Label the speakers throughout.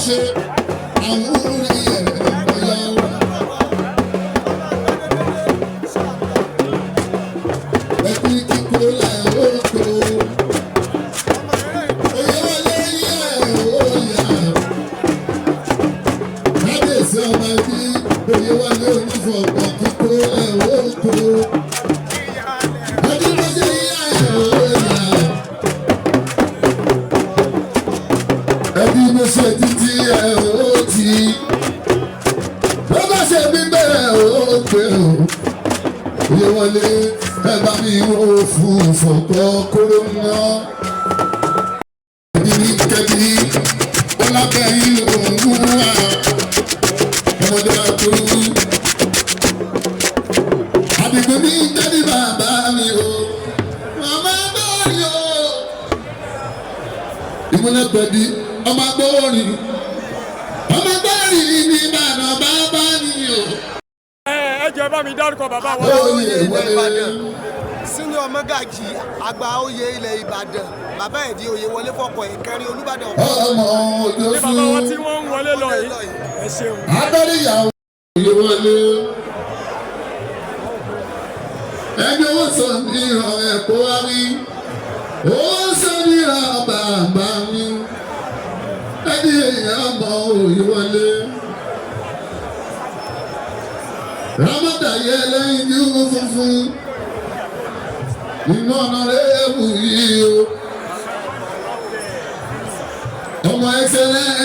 Speaker 1: Ṣe àwọn orí ẹ̀ ọ̀yọ́. Ẹbí kíkó lẹ̀ oko. Oyè wọlé yẹ òòyà. Kábíyèsí ọba ẹbí oyè wọlé onífọ̀pọ̀ kíkó lẹ̀ oko. Ẹbí ló ṣe yẹ òòyà. Ẹbí ló ṣe títí ẹ̀ ó ti. Bó bá ṣe gbígbé ẹ̀ ó pé o. Oyè wọlé ẹ bá mi wò fún fọ̀pọ̀ kóró ná. Ẹbí ní kẹ́bí ó lábẹ́yìn òun wà. Ọmọdé àtúrú. Àdìgún ní kẹ́bí bàbá mi o. Màmá bá rí o. Ìmúlẹ̀pẹ̀dì ọmọ agbórin. Ọmọ agbórin ní Ìbàdàn bàbá mi o.
Speaker 2: Ẹ jọ̀ọ́, ẹ bá mi dárúkọ bàbá wa.
Speaker 1: Oyè wọlé.
Speaker 3: Senior mọ́gàjì àgbà oyè ilẹ̀ Ìbàdàn, bàbá ẹ̀ di oyè wọlé fọkọ̀ ìkẹrin Olúbàdàn.
Speaker 1: Ọmọ òjò
Speaker 2: Ní bàbá wa tí
Speaker 1: fún.
Speaker 2: wọ́n ń wọlé lọ yìí, ẹ ṣeun.
Speaker 1: Abẹ́rẹ́yàwó oyè wọlé. Ẹni owó sọ ní ìran ẹ̀kọ́ wá rí. Ó sọ ní ìran bàbá mi. Ẹni èèyàn ọmọ òye wọlé. Rámọ́tà yẹ lẹ́yìn ní owó funfun. Nínú ọ̀nà rẹ̀ wù yìí o. Ọmọ ẹsẹ̀ lẹ́yìn.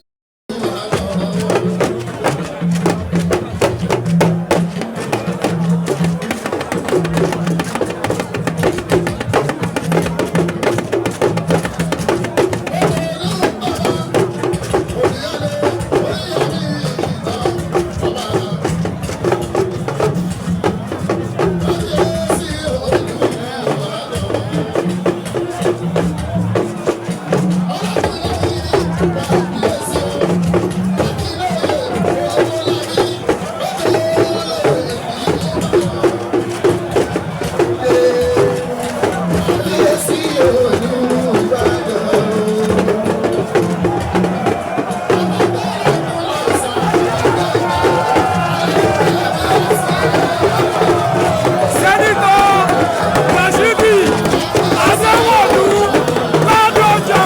Speaker 2: Senator Rashidi Adéwọ̀lú Ládọjà.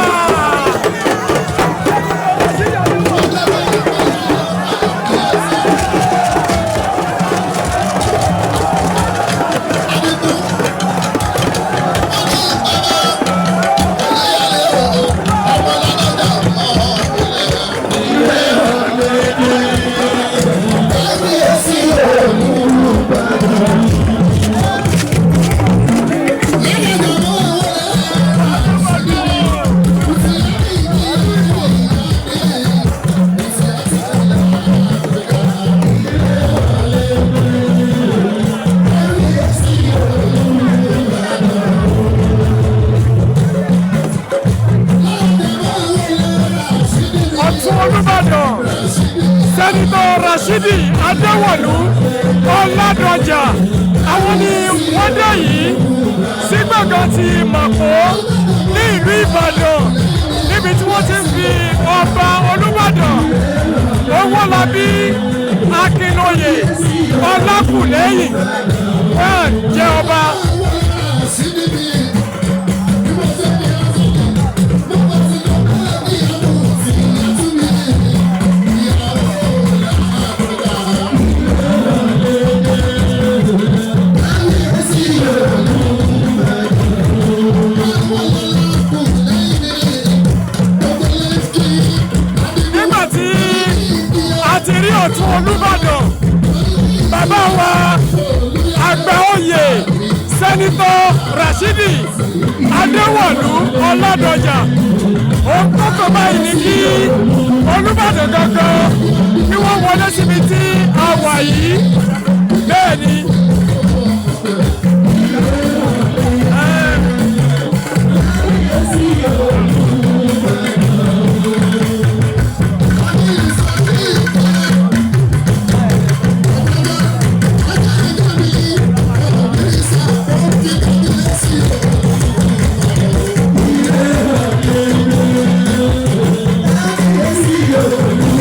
Speaker 2: Ọ̀tún Olúbàdàn, Senator Rashidi Adéwọ̀lú Ọládọjà, àwọn ni wọ́n dé yìí sí gbọ̀ngàn ti Màpó ní ìlú Ìbàdàn, níbi tí wọ́n ti ń fi ọba Olúbàdàn Owólabí Akínlóye Ọlákùlẹ́yìn wọ́n jẹ́ ọba. Nígbà tí a ti rí ọ̀tún Olúbàdàn, bàbá wa àgbà oyè Senator Rashidi Adéwọ̀lú Ọládọjà, òun kókò báyìí ní kí Olúbàdàn gangan kí wọ́n wọlé síbi tí a wà yìí. Bẹ́ẹ̀ ni.
Speaker 1: Thank you.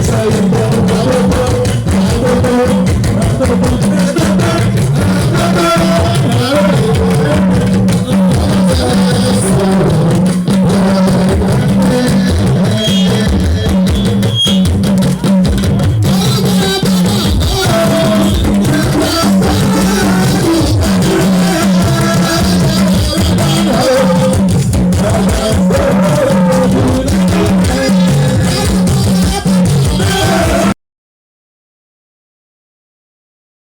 Speaker 1: Sẹ́yìn.